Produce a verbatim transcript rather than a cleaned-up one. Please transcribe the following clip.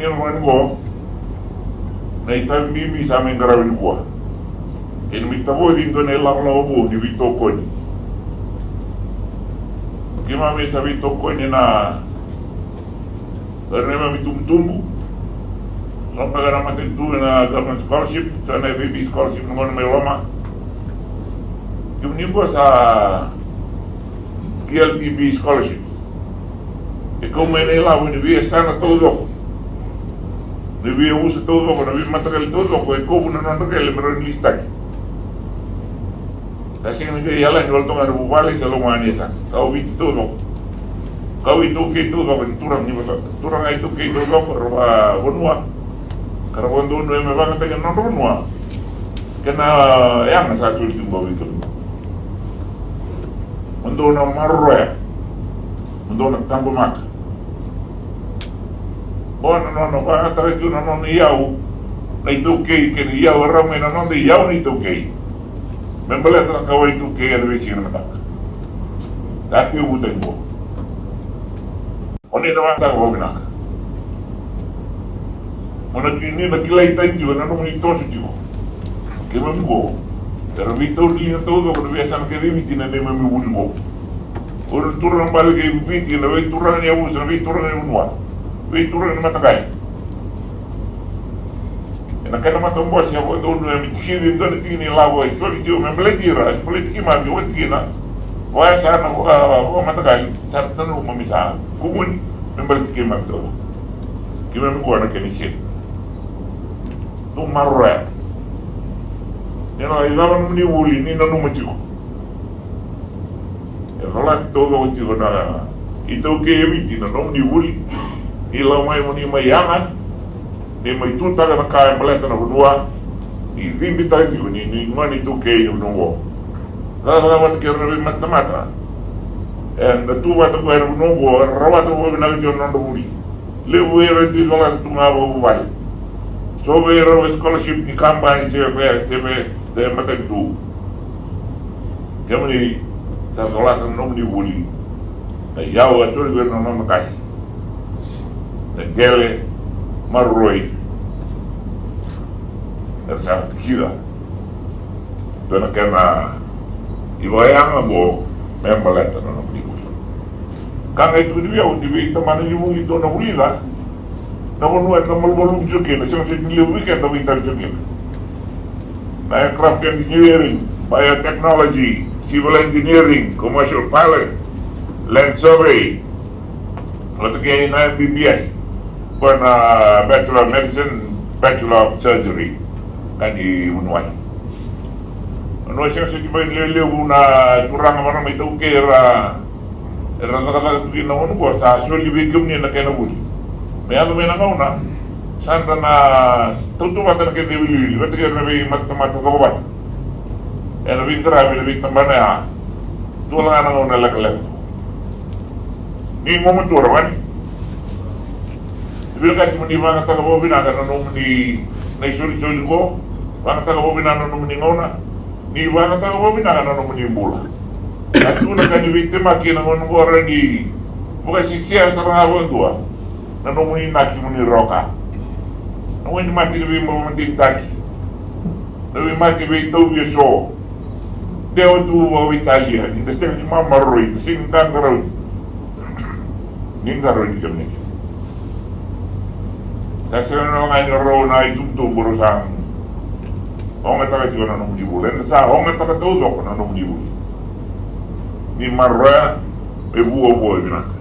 Ena gauna qo na itavi bibi sa mai qaravi nikua. Kei na mai tavoci e dua na ilakolako vou ni veitokoni. Keimami sa veitokoni na, na neimami itubutubu. So beka na matanitu ena government scholarship, so na F A B scholarship na gauna mai loma. Kemuni qo sa T L T B scholarship. E kau mai na ilavo ni veiyasana taucoko, na veiyavusa taucoko, na veimataqali taucoko e kovu na nodra qele me rawa ni lisitaki. Ka sega ni qai yalani wale toka na vuvale se loma ni yasana. Ka o Viti taucoko, ka o iTaukei taucoko, ni turaga ni vata, turaga iTaukei taucoko, ra vakavanua, ka ra vakadonui me vakayagataki na nodra vanua. Kena yaga sa soli tiko vei kemudou. Mo dou na maroroya, mo dou na taqomaka. Qo na nona vakayagataka tiko na nona iyau na iTaukei kei na iyau e rawa mai na noda iyau na iTaukei. Me baleta na kawa iTaukei ena veisiga ni mataka. Sa tekivutaki qo. O ni na vakayagataka vakavinaka. Mo na ki, ni na kilai tani tiko na nomuni toso tiko. Keimami qo era veitauri liga taucoko na veiyasana kece e Viti na neimami vuli qo. O ira na turaga bale kei Viti, na veituraga ni yavusa, na veituraga ni vanua, veituraga ni mataqali. Ena kena matabose, a vakadonui me tikivi e dua na tiki ni lavo e soli tiko me baleti ira, e baleti keimami vakatikina. Vakayasana, vaka, vakamataqali, sa ra nanuma me sa kumuni me baleti keimami taucoko. Keimami qo na kena iseni. Dou maroroya. Ni na lai cava nomuni vuli, ni nanuma tiko. E colati taucoko tiko na iTaukei e Viti na nomuni vuli. Ni lau mai mo ni mai yaga, ni mai tutaka na ka e baleta na vanua. Ni cibitaka tiko ni, ni gone iTaukei ni vanua oqo. Cakacaka vata kei ira na veimatamata eda tu vata koya ena vanua oqo, era rawata vakavinaka tiko na nodra vuli. Levu vei ira e dui colata tu ga vakavuvale. So vei ira e scholarship ni kabani se, se, se matanitu. Kemuni sa colata na nomuni vuli. Na iyau a soli vei ira na noda qase. Na qele, maroroi. Era sa kila. Dua na kena ivakayaga qo me baleta na nomuni vuli. Ka qai tukuni vei au ni veitabana ni vuli dou na vulica, na vanua eda malumalumu tiko kina, sega soti ni levu vei keda veitavi tiko kina. Na aircraft engineering, biotechnology, civil engineering, commercial pilot, land survey, vata kei na M B B S, qo na Bachelor of Medicine, Bachelor of Surgery, ka ni vuniwai. Vanua sega soti ni levu na turaga marama iTaukei era, era cakacaka tu kina na gauna qo, sa soli vei kemuni na kena vuli. Me yaco mai na gauna, sa da na tautauvata na kena iwiliwili vata kei ira na veimatamata cokovata ena veiqaravi ena veitabana ya. Dua ga na gauna lekaleka. Ni gumatua rawa ni vinakati mo ni vakayagataka vakavinaka na nomuni, na isolisoli qo. Vakayagataka vakavinaka na nomuni gauna. Ni vakayagataka vakavinaka na nomuni bula. A tu na ka ni veitemaki ena gauna qo, rawa ni vakasisila sara ga vakadua na nomuni inaki mo ni roka. Na wainimate ni veivakamatenitaki, na veimate veitauvi eso. Dewa tu vakaveitalia, ni da sega ni mamaroroi, da sega ni qaqarauni. Ni qarauni kemuni. Sa sega ni wale ga ni rau na itubutubu rau sa ogataka tiko na nomuni vuli. Eda sa ogataka taucoko na nomuni vuli. Ni maroroya, me vuavua vinaka.